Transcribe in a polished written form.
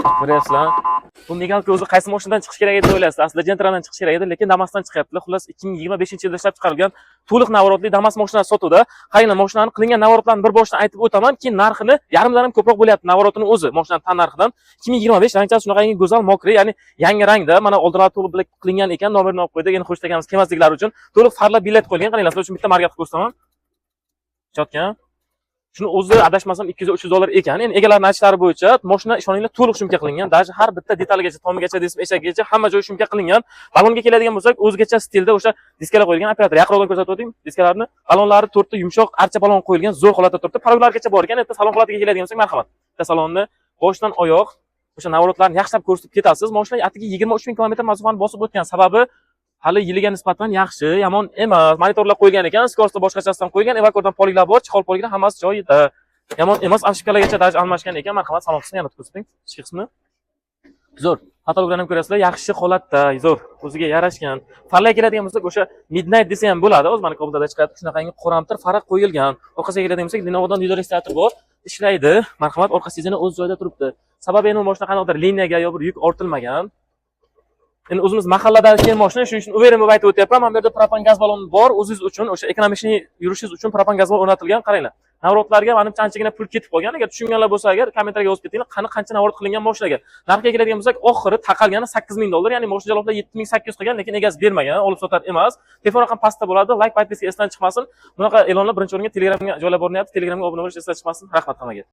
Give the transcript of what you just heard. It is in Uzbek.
Ko'ryapsizlar. Bu мигалка o'zi qaysi mashinadan chiqish kerak edi deb o'ylaysiz? Aslida Gentradan chiqish kerak edi, lekin Damasdan chiqyaptilar. Xullas, 2025-yilda ishlab chiqarilgan to'liq наворот li Damas mashinasi sotuvda. Qaranglar, mashinani qilingan наворот larni bir boshdan aytib o'taman, keyin narxini yarmidan ham ko'proq bo'lyapti наворот ini o'zi, mashinani tan narxidan. 2025 rangchasi shunaqangi go'zal мокрый, ya'ni yangi rangda. Mana oldilari to'liq блэк qilingan ekan, nomerini olib qo'ydik, endi xushtagamiz kelmasliklari uchun. To'liq farlar bilet qo'yilgan. Qaranglar, sizlar uchun bitta моргать qilib ko'rsataman. Чётко. Shuni o'zi adashmasam 200-300 dollar ekan. Endi egalarining aytishlari bo'yicha mashina, ishoninglar, to'liq шумка qilingan. Даже har bitta detaligacha, tomigacha desam, eshagigacha hamma joyi шумка qilingan. Balonga keladigan bo'lsak, o'zgacha stilda o'sha diskalar qo'yilgan. Operator, yaqinroqdan ko'rsatib o'ting diskalarni. Balonlari to'rtta yumshoq archa balon qo'yilgan, zo'r holatda turibdi. Порог largacha bor ekan. Bitta salon holatiga keladigan bo'lsak, marhamat. Bitta salonni boshdan oyoq o'sha наворот larni yaxshilab ko'rsatib ketasiz. Mashina atigi 23 ming kilometr masofani bosib o'tgan. Sababi hali yiliga nisbatan yaxshi, yomon emas. Monitorlar qo'yilgan ekan, скорость boshqachasidan qo'yilgan, evakuatordan полик lar bor, чехол полик lar hammasi joyida. Yomon emas, обшивка largacha даже almashgan ekan. Marhamat, salon qismini yana ko'rsating. Ichki qismi. Zo'r. Потолок larni ham ko'rasizlar, yaxshi holatda, zo'r, o'ziga yarashgan. Farlarga keladigan bo'lsak, o'sha midnight desa ham bo'ladi. O'zi mana Cobaltda chiqadi, shunaqangi qoramtir fara qo'yilgan. Orqasiga keladigan bo'lsak, Lenovodan videoregistrator bor, ishlaydi. Marhamat, orqa сиденье o'z joyida turibdi. Sababi endi bu mashina qanaqadir liniyaga yo bir yuk ortilmagan. Endi o'zimiz mahalladan kelgan mashina, shuning uchun уверен bo'lib aytib o'tyapman. Mana bu yerda propan gaz balloni bor, o'zingiz uchun, o'sha экономичный yurishingiz uchun propan gaz ballon o'rnatilgan. Qaranglar. Наворот larga manimcha anchagina pul ketib qolgan. Agar tushunganlar bo'lsa, agar kommentariyga yozib ketinglar, qani qancha наворот qilingan mashinaga. Narxiga keladigan bo'lsak, oxiri taqalgani 8000 dollar, ya'ni mashina jaloblar 7800 qilgan, lekin egasi bermagan, olib sotar emas. Telefon raqam pastda bo'ladi. Layk, подписка esdan chiqmasin. Bunaqa e'lonlar birinchi o'ringa Telegramga joylab borilyapti. Telegramga obuna bo'lish esdan chiqmasin. Rahmat hammaga.